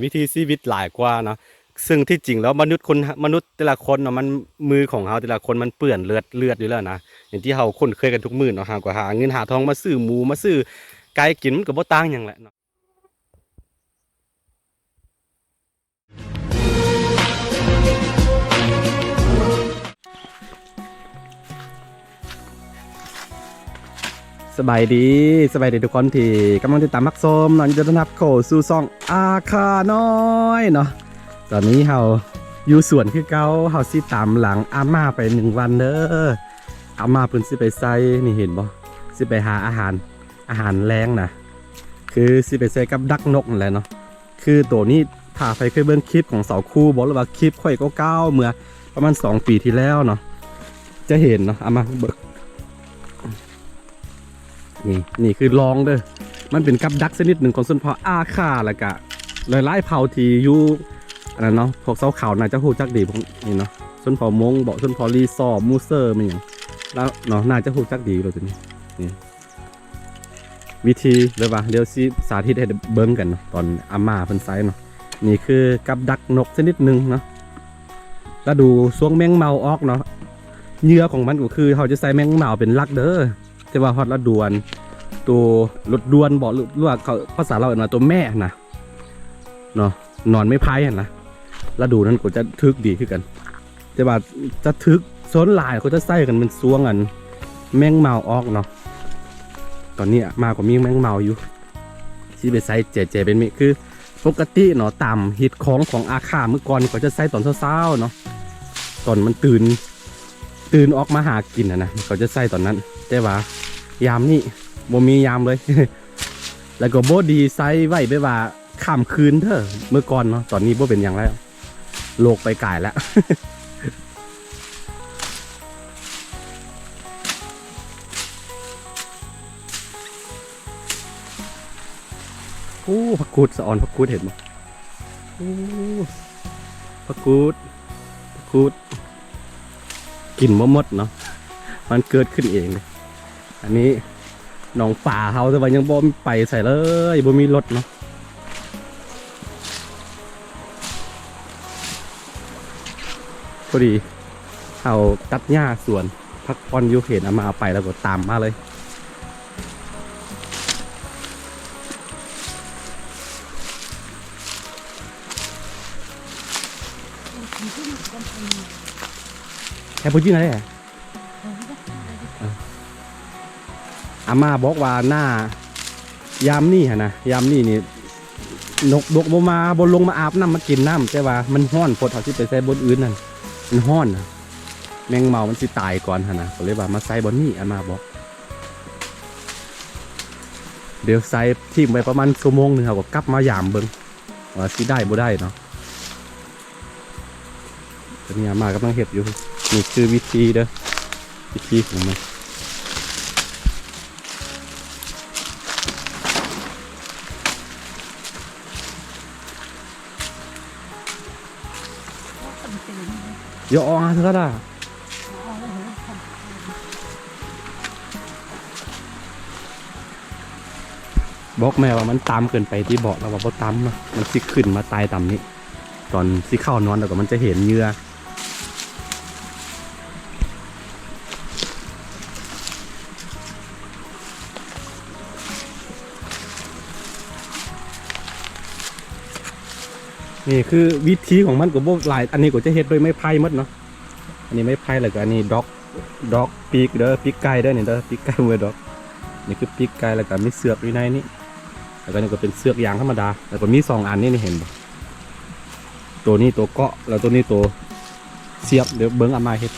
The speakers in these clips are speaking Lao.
ວິຖີຊີວິດຫຼາຍກວ່າເນາະ. ເຊິ່ງທີ່ຈິງແລ້ວມະນຸດຄົນ ມະນຸດແຕ່ລະຄົນເນາະ ມັນ ມືຂອງເຮົາແຕ່ລະຄົນມັນເປື້ອນເລືອດ ເລືອດຢູ່ແລ້ວນະ. ຢ່າງທີ່ເຮົາຄຸ້ນເຄີຍກັນທຸກມື້ເນາະ ເຮົາກໍຫາເງິນຫາທອງມາຊື້ໝູ ມາຊື້ໄກ່ກິນ ມັນກໍບໍ່ຕ່າງຫຍັງແຫຼະເນາະ. ສະບາຍດີ ສະບາຍດີທຸກຄົນທີ່ກຳລັງຕິດຕາມຮັບຊົມເນາະ. ຍິນດີຕ້ອນຮັບເຂົ້າສູ່ຊ່ອງອາຄານ້ອຍເນາະ. ຕອນນີ້ເຮົາຢູ່ສວນຄືເກົ່າ ເຮົາຊິຕາມຫຼັງອາມ່າໄປໜຶ່ງວັນເດີ. ອາມ່າເພິ່ນຊິໄປໃສ່ ນີ້ເຫັນບໍ່ ຊິໄປຫາອາຫານ ອາຫານແລງນະ ຄືຊິໄປໃສ່ກັບດັກນົກນັ້ນແຫຼະເນາະ. ຄືໂຕນີ້ ຖ້າໃຜເຄີຍເບິ່ງຄລິບຂອງສາວຄູບໍ ຫຼືວ່າຄລິບຂ້ອຍເກົ່າໆ ເມື່ອປະມານສອງປີທີ່ແລ້ວເນາະ ຈະເຫັນເນາະ. ອາມ່າເບິ່ງ ນີ້ ນີ້ຄືລອງເດີ ມັນເປັນກັບດັກຊະນິດໜຶ່ງຂອງຊົນເຜົ່າອາຄາ ແລ້ວກະຫຼາຍໆເຜົ່າທີ່ຢູ່ອັນນັ້ນເນາະ. ພວກຊາວເຂົາໜ້າຈະຮູ້ຈັກດີພວກນີ້ເນາະ ຊົນເຜົ່າມົ້ງບໍ ຊົນເຜົ່າລີຊໍ ມູເຊີ ແມ່ນຫຍັງລະເນາະ ໜ້າຈະຮູ້ຈັກດີໂລດໂຕນີ້. ນີ້ ວິທີ ຫຼືວ່າ ດຽວຊິສາທິດໃຫ້ເບິ່ງກັນເນາະ ຕອນອາມ່າເພິ່ນໃຊ້ເນາະ. ນີ້ຄືກັບດັກນົກຊະນິດໜຶ່ງເນາະ. ລະດູຊ່ວງແມງເມົາອອກເນາະ ເຫຍື່ອຂອງມັນກໍຄືເຮົາຈະໃຊ້ແມງເມົາເປັນຫຼັກເດີ. ແຕ່ວ່າຮອດລະດູອັນ ໂຕລົດດ່ວນບໍ ຫຼືວ່າເຂົາ ພາສາລາວເອີ້ນວ່າໂຕແມ່ນະເນາະ ໜອນໄມ້ໄຜ່ຫັ້ນນະ ລະດູນັ້ນກໍຈະຖືກດີຄືກັນ. ແຕ່ວ່າຈະຖືກ ສ່ວນຫຼາຍເຂົາຈະໃຊ້ກັນແມ່ນຊ່ວງອັນແມງເມົາອອກເນາະ. ຕອນນີ້ອາມ່າກໍມີແມງເມົາຢູ່ ຊິໄປໃສ່ແຈໆເປັນເມັດ. ຄືປົກກະຕິເນາະ ຕາມຮີດຄອງຂອງອາຄາເມື່ອກ່ອນ ເຂົາຈະໃຊ້ຕອນເຊົ້າໆເນາະ ຕອນມັນຕື່ນ ຕື່ນອອກມາຫາກິນຫັ້ນນະ ເຂົາຈະໃຊ້ຕອນນັ້ນ. ແຕ່ວ່າຍາມນີ້ບໍ່ມີຍາມເລີຍ ແລ້ວກໍບໍ່ດີໃຊ້ໄວ້ແບບວ່າ ຂ້າມຄືນເດີ້ ເມື່ອກ່ອນເນາະ. ຕອນນີ້ບໍ່ເປັນຫຍັງແລ້ວ ໂລກໄປກາຍແລ້ວ. ໂອ້ ຜັກກູດ ສະອອນຜັກກູດ ເຫັນບໍ່? ໂອ້ ຜັກກູດ ຜັກກູດ ກິນບໍ່ໝົດເນາະ ມັນເກີດຂຶ້ນເອງເດ້. ອັນນີ້ໜອງປາເຮົາ ແຕ່ວ່າຍັງບໍ່ໄປໃສເລີຍ ບໍ່ມີລົດເນາະ. ພໍດີເຮົາຕັດຫຍ້າສວນ ພັກຜ່ອນຢູ່ ເຫັນອາມ່າເອົາໄປແລ້ວກໍຕາມມາເລີຍ. ແຄ່ຜູ້ຈິງໄດ້ ອາ ອາມ່າບອກວ່າໜ້າຍາມນີ້ຫັ້ນນະ ຍາມນີ້ນີ້ ນົກ ນົກບໍ່ມາ ບໍ່ລົງມາອາບນ້ຳ ມາກິນນ້ຳ. ແຕ່ວ່າມັນຮ້ອນໂພດ ເຮົາຊິໄປໃສ່ບ່ອນອື່ນນັ້ນ ມັນຮ້ອນນະ ແມງເມົາມັນຊິຕາຍກ່ອນຫັ້ນນະ ກໍເລີຍວ່າມາໃສ່ບ່ອນນີ້ ອາມ່າບອກ. ດຽວໃສ່ຖິ້ມໄວ້ປະມານຊົ່ວໂມງໜຶ່ງ ເຮົາກໍກັບມາຢາມເບິ່ງວ່າຊິໄດ້ບໍ່ໄດ້ເນາະ. ຕອນນີ້ອາມ່າກຳລັງເຮັດຢູ່ ນີ້ຄືວິທີເດີ ວິທີຂອງມັນ. ບອກແມ່ວ່າມັນຕຳເກີນໄປຕິ ເບາະລາວວ່າບໍ່ຕຳເນາະ ມັນຊິຂຶ້ນມາຕາຍຕາມນີ້ ຕອນຊິເຂົ້ານອນແລ້ວກໍມັນຈະເຫັນເຫຍື່ອ. ນີ້ຄືວິທີຂອງມັນກໍບໍ່ຫຼາຍ ອັນນີ້ກໍຈະເຮັດດ້ວຍໄມ້ໄຜ່ໝົດເນາະ ອັນນີ້ໄມ້ໄຜ່ ແລ້ວກໍອັນນີ້ດອກ ດອກປີກເດີ ປີກໄກ່ເດີ ນີ້ເດີ ປີກໄກ່ບໍ່ແມ່ນດອກ ນີ້ຄືປີກໄກ່ ແລ້ວກໍມີເຊືອກຢູ່ໃນນີ້ ແລ້ວກໍນີ້ກໍເປັນເຊືອກຢາງທຳມະດາ ແລ້ວກໍມີສອງອັນນີ້ ນີ້ເຫັນບໍ່ ໂຕນີ້ໂຕເກາະ ແລ້ວໂຕນີ້ໂຕສຽບ ດຽວເບິ່ງອາມ່າເຮັດ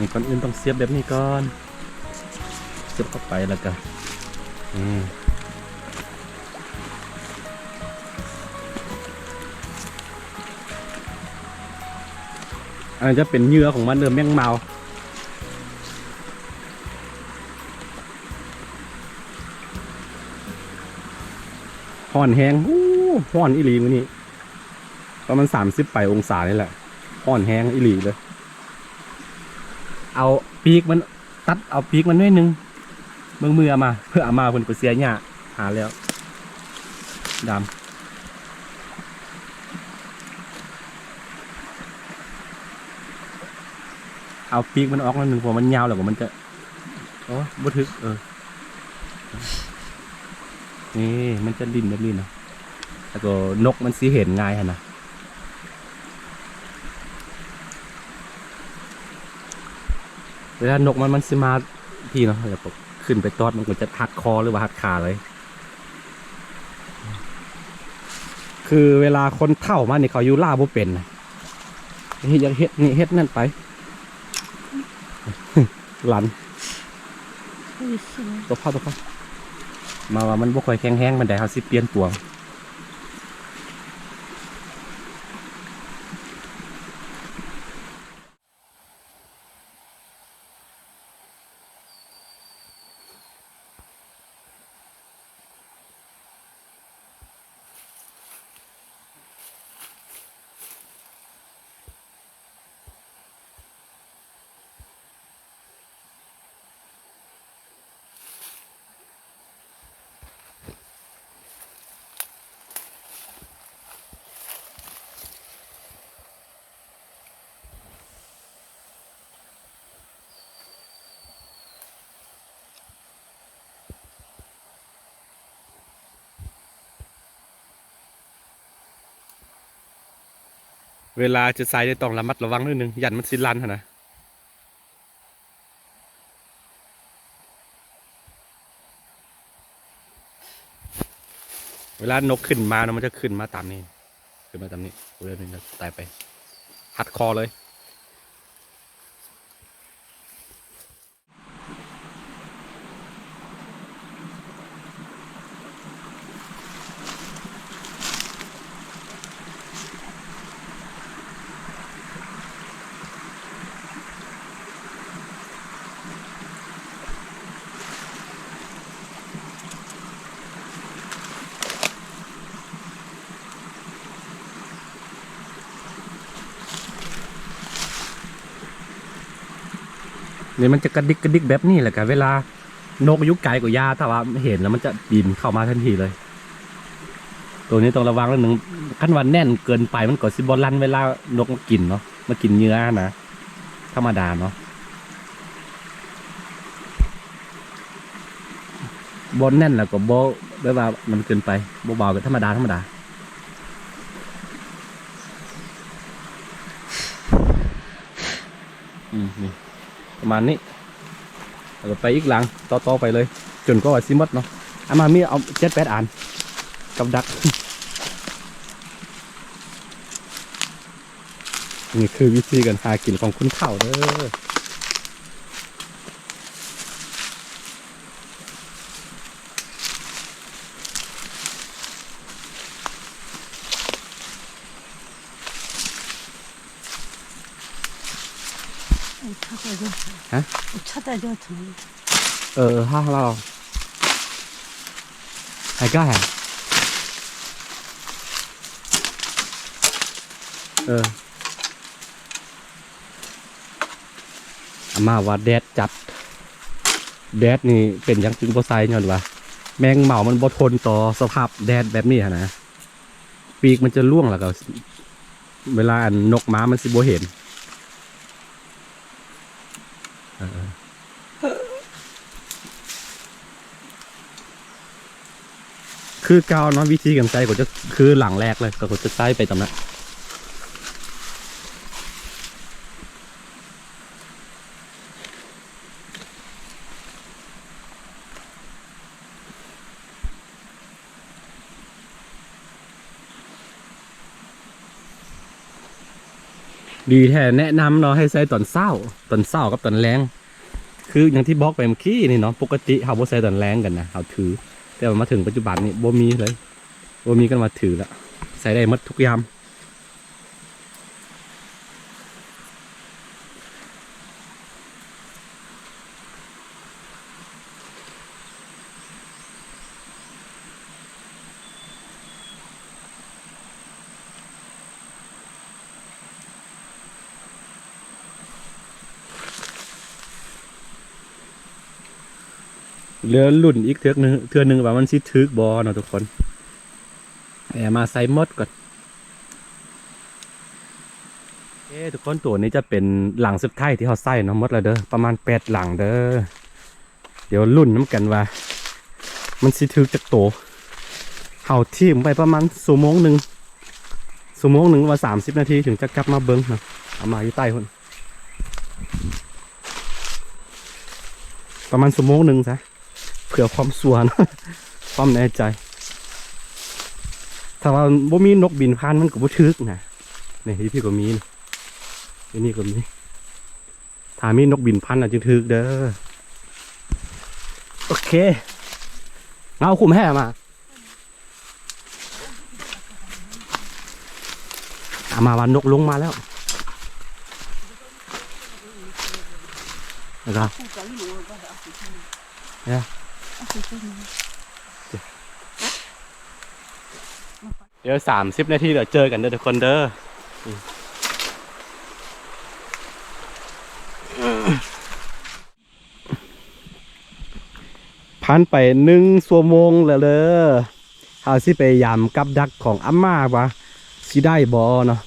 ນີ້ກ່ອນອື່ນຕ້ອງສຽບແບບນີ້ກ່ອນ ສຽບເຂົ້າໄປ ແລ້ວກໍ ນີ້ ອັນນັ້ນຈະເປັນເຫຍື່ອຂອງມັນເດີ ແມງເມົາ. ຮ້ອນແຮງ ໂອ້ ຮ້ອນອີ່ຫຼີມື້ນີ້ ປະມານສາມສິບປາຍອົງສານີ້ແຫຼະ ຮ້ອນແຮງອີ່ຫຼີເລີຍ. ເອົາປີກມັນ ຕັດເອົາປີກມັນໜ້ອຍໜຶ່ງ ເບິ່ງມືອາມ່າ ເພື່ອອາມ່າເພິ່ນໄປເສຍຫຍ້າ ຫາແລ້ວ ດຳ. ເອົາປີກມັນອອກໜ້ອຍໜຶ່ງ ເພາະມັນຍາວແລ້ວກໍມັນຈະ ໂອ້ ບໍ່ຖືກ ເອີ ນີ້ມັນຈະຫຼິ້ນແບບນີ້ນະ ແລ້ວກໍນົກມັນຊິເຫັນງ່າຍຫັ້ນນະ. ເວລານົກມັນ ມັນຊິມາພີ້ເນາະ ແລ້ວກໍຂຶ້ນໄປຕອດ ມັນກໍຈະຮັດຄໍ ຫຼືວ່າຮັດຂາເລີຍ. ຄືເວລາຄົນເຖົ້າມານີ້ ເຂົາຢູ່ຫຼ້າບໍ່ເປັນນະ ເຮັດ ຢາກເຮັດນີ້ເຮັດນັ້ນໄປ ຫຼັນ ຕົວເຜົາ ຕົວເຜົາ ມາວ່າມັນບໍ່ຄ່ອຍແຂງແຮງປານໃດ ເຮົາຊິປ່ຽນປວງ. ເວລາຈະໃສ່ຕ້ອງລະມັດລະວັງໜ້ອຍໜຶ່ງ ຢ້ານມັນຊິລັນຫັ້ນນະ. ເວລານົກຂຶ້ນມາເນາະ ມັນຈະຂຶ້ນມາຕາມນີ້ ຂຶ້ນມາຕາມນີ້ ເລີຍນີ້ຕາຍໄປ ຮັດຄໍເລີຍ. ນີ້ມັນຈະກະດິກກະດິກແບບນີ້ ແລ້ວກະເວລານົກຢູ່ໄກກໍຢ່າ ຖ້າວ່າເຫັນແລ້ວມັນຈະບິນເຂົ້າມາທັນທີເລີຍ. ໂຕນີ້ຕ້ອງລະວັງໜ້ອຍໜຶ່ງ ຄັນວ່າແໜ້ນເກີນໄປມັນກໍຊິບໍ່ລັນເວລານົກມາກິນເນາະ ມາກິນເຫຍື່ອຫັ້ນນະ ທຳມະດາເນາະ. ບໍ່ແໜ້ນແລ້ວກໍບໍ່ ແບບວ່ານັ້ນເກີນໄປ ບໍ່ເບົາ ແບບທຳມະດາ ທຳມະດາ. ອືມ ນີ້ປະມານນີ້ ແລ້ວກໍໄປອີກຫຼັງ ຕໍ່ໆໄປເລີຍ ຈົນກວ່າວ່າຊິໝົດເນາະ. ອາ ມາມີເອົາເຈັດແປດອັນ ກັບດັກ. ນີ້ຄືວິທີການຫາກິນຂອງຄົນເຖົ້າເດີ. ຮະ? ເອີ ຮະ ລາວ ໃຫ້ກ້າແຮງ ເອີ. ອາມ່າວ່າແດດຈັດ ແດດນີ້ເປັນຫຍັງຈຶ່ງບໍ່ໃສ່ ຍ້ອນວ່າແມງເໝົາມັນບໍ່ທົນຕໍ່ສະພາບແດດແບບນີ້ຫັ້ນນະ ປີກມັນຈະລ່ວງ ແລ້ວກໍເວລາອັນນົກມາມັນຊິບໍ່ເຫັນ ເອີ. ຄືເກົ່າເນາະ ວິທີການໃຊ້ກໍຈະຄືຫຼັງແລກເລີຍ ກໍຈະໃຊ້ໄປຕາມນັ້ນ. ດີແທ້ ແນະນຳເນາະ ໃຫ້ໃຊ້ຕອນເຊົ້າ ຕອນເຊົ້າກັບຕອນແລງ. ຄືຢ່າງທີ່ບອກໄປເມື່ອກີ້ນີ້ເນາະ ປົກກະຕິເຮົາບໍ່ໃຊ້ຕອນແລງກັນນະ ເຮົາຖື ແຕ່ວ່າມາເຖິງປັດຈຸບັນນີ້ບໍ່ມີເລີຍ ບໍ່ມີກັນວ່າຖືລະ ໃຊ້ໄດ້ໝົດທຸກຍາມ. ເຫຼືອລຸ້ນອີກເທື່ອໜຶ່ງ ເທື່ອໜຶ່ງວ່າມັນຊິຖືກບໍ່ເນາະທຸກຄົນ. ແອມາໃສ່ໝົດກ່ອນ. ເອີ ທຸກຄົນ ໂຕນີ້ຈະເປັນຫຼັງສຸດທ້າຍທີ່ເຮົາໃສ່ເນາະ ໝົດແລ້ວເດີ ປະມານແປດຫຼັງເດີ. ດຽວລຸ້ນນຳກັນວ່າມັນຊິຖືກຈັກໂຕ. ເຮົາຖິ້ມໄປປະມານຊົ່ວໂມງໜຶ່ງ ຊົ່ວໂມງໜຶ່ງ ຫຼືວ່າສາມສິບນາທີ ເຖິງຈະກັບມາເບິ່ງເນາະ. ເອົາມາຢູ່ໃຕ້ພຸ້ນ ປະມານຊົ່ວໂມງໜຶ່ງຊະ ເພື່ອຄວາມຊົວເນາະ ຄວາມແນ່ໃຈ. ຖ້າວ່າບໍ່ມີນົກບິນຜ່ານ ມັນກໍບໍ່ຖືກນະ. ນີ້ ຢູ່ພີ້ກໍມີ ຢູ່ນີ້ກໍມີ. ຖ້າມີນົກບິນຜ່ານ ອາດຈະຖືກເດີ. ໂອເຄ ເງົາຄຸ້ມແຮງມາ. ອາ ມາວ່ານົກລົງມາແລ້ວ ແລ້ວກໍ ດຽວສາມສິບນາທີ ດຽວເຈີກັນເດີທຸກຄົນເດີ. ຜ່ານໄປໜຶ່ງຊົ່ວໂມງແລ້ວເດີ. ເຮົາຊິໄປຢາມກັບດັກຂອງອາມ່າວ່າຊິໄດ້ບໍ່ເນາະ.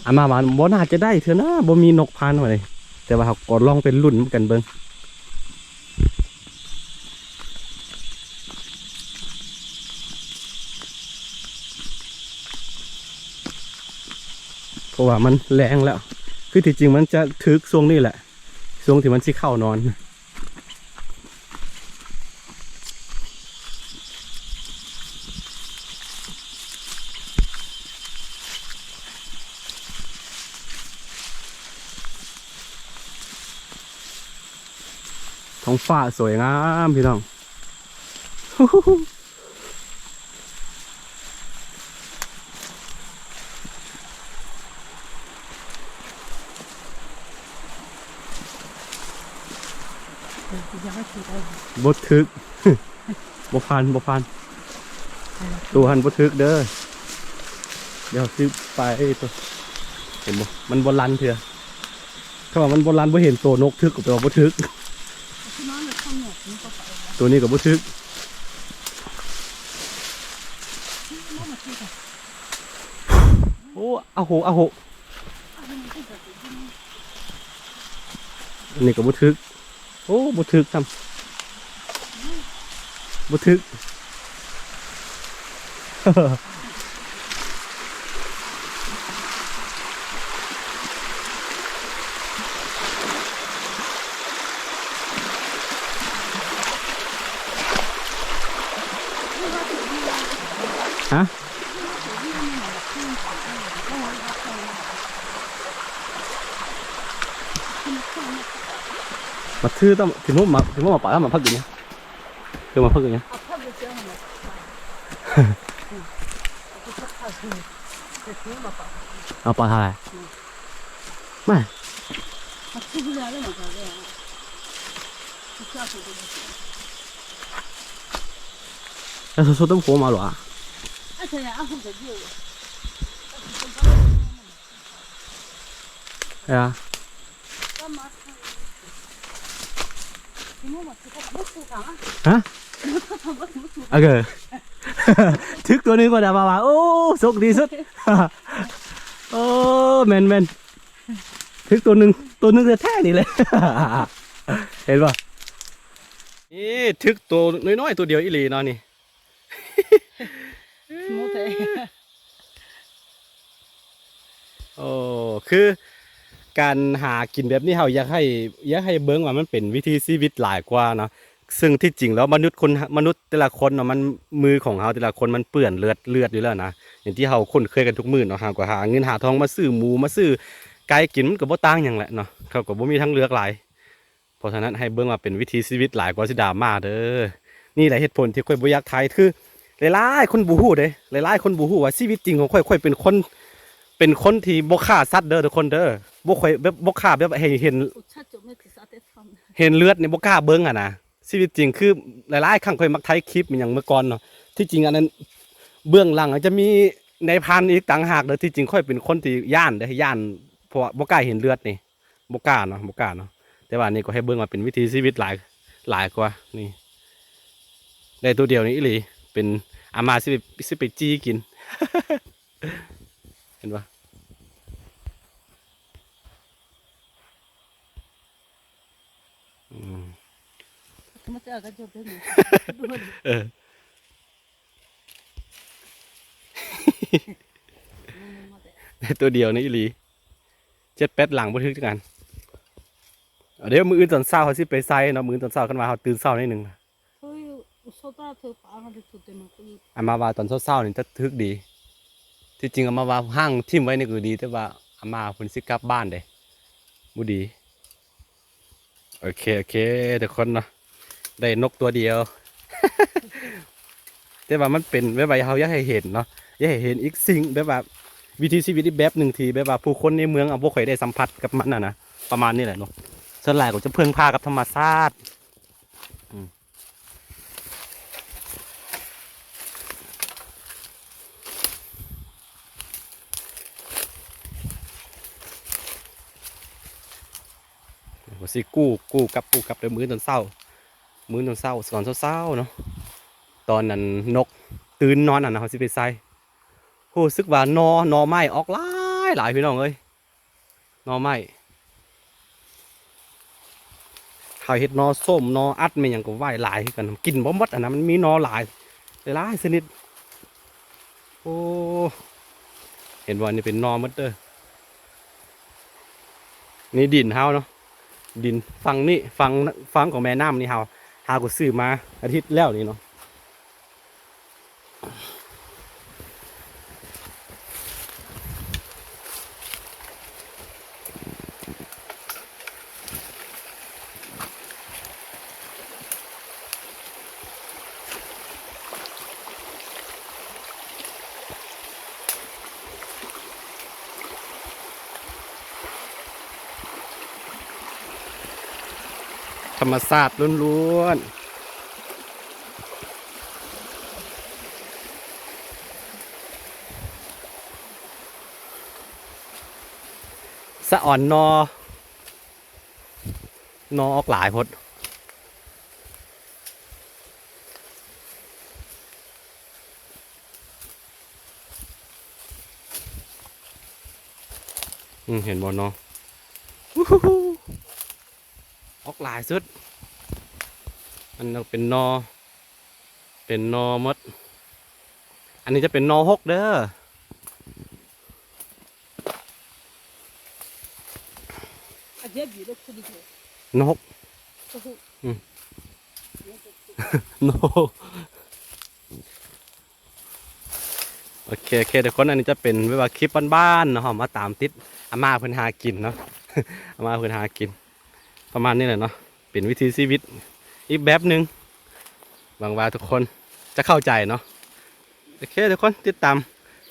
ອາມ່າວ່າບໍ່ໜ້າຈະໄດ້ເທື່ອນະ ບໍ່ມີນົກຜ່ານວ່ານີ້. ແຕ່ວ່າເຮົາກໍລອງໄປລຸ້ນນຳກັນເບິ່ງ ເພາະວ່າມັນແລງແລ້ວ. ຄືທີ່ຈິງມັນຈະຖືກຊ່ວງນີ້ແຫຼະ ຊ່ວງທີ່ມັນຊິເຂົ້ານອນ. ທ້ອງຟ້າສວຍງາມພີ່ນ້ອງ. ບໍ່ຖືກ ບໍ່ຜ່ານ ບໍ່ຜ່ານ. ໂຕຫັ້ນບໍ່ຖືກເດີ. ດຽວຊິໄປໂຕ ເຫັນບໍ່ ມັນບໍ່ລັນເທື່ອ. ຖ້າວ່າມັນບໍ່ລັນ ບໍ່ເຫັນໂຕນົກຖືກ ກໍແປວ່າບໍ່ຖືກ. ໂຕນີ້ກໍບໍ່ຖືກ. ໂອ້ ອາໂຫ ອາໂຫ ອັນນີ້ກໍບໍ່ຖືກ. ໂອ້ ບໍ່ຖືກຊ້ຳ ບໍ່ຖືກ. ຮະ? ມາຖືຕ້ອງ ຖືໝາກ ຖືໝາກປາ ມາພັກຢູ່ນີ້ ຄືມາພັກຢູ່ນີ້ ເອົາປາເທົ່າໃດ ມາ ແລ້ວສົດໆ ຕ້ອງໂຄມເອົາຫຼວະ ເອີ ຮະ ໂອເຄ ຖືກຕົວໜຶ່ງກ່ອນນະ ວ່າ ວ່າ ໂອ້ ໂຊກດີສຸດ ໂອ້ ແມ່ນໆ ຖືກຕົວໜຶ່ງ ຕົວໜຶ່ງແທ້ໆ ນີ້ແຫຼະ ເຫັນບໍ່ ນີ້ຖືກໂຕນ້ອຍໆ ໂຕດຽວອີ່ຫຼີເນາະນີ້ ໂອ້ ຄືການຫາກິນແບບນີ້ ເຮົາຢາກໃຫ້ ຢາກໃຫ້ເບິ່ງວ່າມັນເປັນວິຖີຊີວິດຫຼາຍກວ່າເນາະ. ເຊິ່ງທີ່ຈິງແລ້ວມະນຸດຄົນ ມະນຸດແຕ່ລະຄົນເນາະ ມັນ ມືຂອງເຮົາແຕ່ລະຄົນມັນເປື້ອນເລືອດ ເລືອດຢູ່ແລ້ວນະ. ຢ່າງທີ່ເຮົາຄຸ້ນເຄີຍກັນທຸກມື້ເນາະ ເຮົາກໍຫາເງິນຫາທອງມາຊື້ໝູ ມາຊື້ໄກ່ກິນ ມັນກໍບໍ່ຕ່າງຫຍັງແຫຼະເນາະ ເຮົາກໍບໍ່ມີທາງເລືອກຫຼາຍ. ເພາະສະນັ້ນໃຫ້ເບິ່ງວ່າເປັນວິຖີຊີວິດຫຼາຍກວ່າຊິດຣາມາເດີ. ນີ້ແຫຼະເຫດຜົນທີ່ຂ້ອຍບໍ່ຢາກຖ່າຍ ຄືຫຼາຍໆຄົນບໍ່ຮູ້ເດ້ ຫຼາຍໆຄົນບໍ່ຮູ້ວ່າຊີວິດຈິງຂອງຂ້ອຍ ຂ້ອຍເປັນຄົນ ເປັນຄົນທີ່ບໍ່ຂ້າສັດເດີທຸກຄົນເດີ. ບໍ່ ຂ້ອຍແບບບໍ່ຂ້າແບບໃຫ້ເຫັນ ເຫັນເລືອດນີ້ບໍ່ກ້າເບິ່ງຫັ້ນນະ. ຊີວິດຈິງຄືຫຼາຍໆຄັ້ງຂ້ອຍມັກຖ່າຍຄລິບອີ່ຫຍັງເມື່ອກ່ອນເນາະ ທີ່ຈິງອັນນັ້ນເບື້ອງຫຼັງອາດຈະມີນາຍພານອີກຕ່າງຫາກເດີ. ທີ່ຈິງຂ້ອຍເປັນຄົນທີ່ຢ້ານເດ້ ຢ້ານ ເພາະວ່າບໍ່ກ້າເຫັນເລືອດນີ້. ບໍ່ກ້າເນາະ ບໍ່ກ້າເນາະ ແຕ່ວ່ານີ້ກໍໃຫ້ເບິ່ງວ່າເປັນວິຖີຊີວິດຫຼາຍ ຫຼາຍກວ່ານີ້ ໄດ້ໂຕດຽວນີ້ອີ່ຫຼີ ເປັນອາມ່າຊິໄປ ຊິໄປຈີ່ກິນ ເຫັນບໍ່? ເອີ ໄດ້ຕົວດຽວນີ້ອີ່ຫຼີ ເຈັດແປດຫຼັງບໍ່ຖືກຈັກອັນ. ເອົາເດີ ມື້ອື່ນຕອນເຊົ້າເຮົາຊິໄປໃສ່ເນາະ ມື້ອື່ນຕອນເຊົ້າ ຄັນວ່າເຮົາຕື່ນເຊົ້າໜ້ອຍໜຶ່ງ. ອາມ່າວ່າຕອນເຊົ້າໆນີ້ຈະຖືກດີ ທີ່ຈິງອາມ່າວ່າຫ້າງຖິ້ມໄວ້ນີ້ກໍດີ ແຕ່ວ່າອາມ່າເພິ່ນຊິກັບບ້ານເດ້ ບໍ່ດີ. ໂອເຄ ໂອເຄ ທຸກຄົນເນາະ ໄດ້ນົກຕົວດຽວ ແຕ່ວ່າມັນເປັນແບບວ່າເຮົາຢາກໃຫ້ເຫັນເນາະ ຢາກໃຫ້ເຫັນອີກສິ່ງ ແບບວ່າວິຖີຊີວິດອີກແບບໜຶ່ງ ທີ່ແບບວ່າຜູ້ຄົນໃນເມືອງ ອາ ບໍ່ຄ່ອຍໄດ້ສຳຜັດກັບມັນຫັ້ນນະ ປະມານນີ້ແຫຼະເນາະ. ສ່ວນຫຼາຍກໍຈະເພິ່ງພາກັບທຳມະຊາດ ອືມ. ວ່າຊິກູ້ ກູ້ກັບ ກູ້ກັບເດີ ມື້ຕອນເຊົ້າ ມື້ຕອນເຊົ້າ ຕອນເຊົ້າໆເນາະ ຕອນນັ້ນນົກຕື່ນນອນຫັ້ນນະ ເຮົາຊິໄປໃສ່ ຮູ້ສຶກວ່າໜໍ່ ໜໍ່ໄມ້ອອກຫຼາຍໆ ພີ່ນ້ອງເອີຍ. ໜໍ່ໄມ້ ເຮົາເຮັດໜໍ່ສົ້ມ ໜໍ່ອັດ ແມ່ນຫຍັງກໍໄວ້ຫຼາຍຄືກັນ ກິນບໍ່ໝົດຫັ້ນນະ ມັນມີໜໍ່ຫຼາຍ ຫຼາຍຊະນິດ. ໂອ້ ເຫັນບໍ່ ອັນນີ້ເປັນໜໍ່ໝົດເດີ. ນີ້ດິນເຮົາເນາະ ດິນຝັ່ງນີ້ ຝັ່ງ ຝັ່ງຂອງແມ່ນ້ຳນີ້ ເຮົາ ເຮົາກໍຊື້ມາອາທິດແລ້ວນີ້ເນາະ. ທຳມະຊາດລ້ວນໆ ສະອອນໜໍ່ ໜໍ່ອອກຫຼາຍໂພດ. ອືມ ເຫັນບໍ່ເນາະ ອອກຫຼາຍສຸດ ອັນນັ້ນເປັນໜໍ່ ເປັນໜໍ່ໝົດ ອັນນີ້ຈະເປັນໜໍ່ຫົກເດີ. ໜໍ່ຫົກ ອືມ ໜໍ່ຫົກ. ໂອເຄ ໂອເຄ ທຸກຄົນ ອັນນີ້ຈະເປັນແບບວ່າຄລິບບ້ານໆເນາະ ເຮົາມາຕາມຕິດອາມ່າເພິ່ນຫາກິນເນາະ ອາມ່າເພິ່ນຫາກິນ ປະມານນີ້ແຫຼະເນາະ ເປັນວິຖີຊີວິດອີກແບບໜຶ່ງ ຫວັງວ່າທຸກຄົນຈະເຂົ້າໃຈເນາະ. ໂອເຄ ທຸກຄົນ ຕິດຕາມ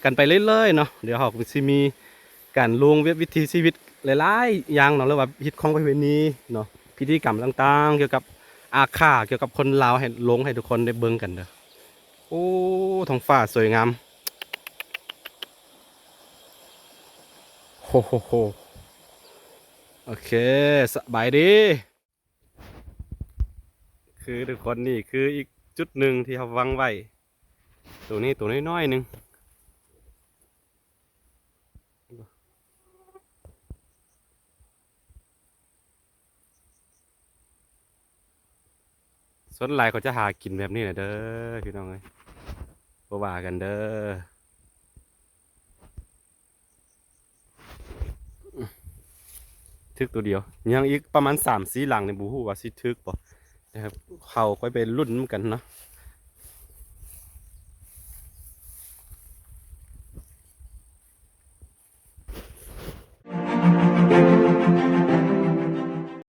ກັນໄປເລື້ອຍໆເນາະ ດຽວເຮົາກໍຊິມີການລົງເວັບວິຖີຊີວິດຫຼາຍໆຢ່າງເນາະ ຫຼືວ່າຮີດຄອງປະເພນີເນາະ ພິທີກຳຕ່າງໆ ກ່ຽວກັບອາຂ້າ ກ່ຽວກັບຄົນລາວ ໃຫ້ລົງໃຫ້ທຸກຄົນໄດ້ເບິ່ງກັນເດີ. ໂອ້ ທ້ອງຟ້າສວຍງາມ ໂຮໂຮໂຮ. ໂອເຄ ສະບາຍດີ. ຄືທຸກຄົນ ນີ້ຄືອີກຈຸດໜຶ່ງທີ່ເຮົາວາງໄວ້ ໂຕນີ້ໂຕນ້ອຍໆໜຶ່ງ ສ່ວນຫຼາຍເຂົາຈະຫາກິນແບບນີ້ແຫຼະເດີ ພີ່ນ້ອງເອີຍ ບໍ່ວ່າກັນເດີ. ຖືກໂຕດຽວ ຍັງອີກປະມານສາມສີ່ຫຼັງນີ້ ບໍ່ຮູ້ວ່າຊິຖືກບໍ່ ແຕ່ເຮົາຄ່ອຍໄປລຸ້ນນຳກັນເນາະ.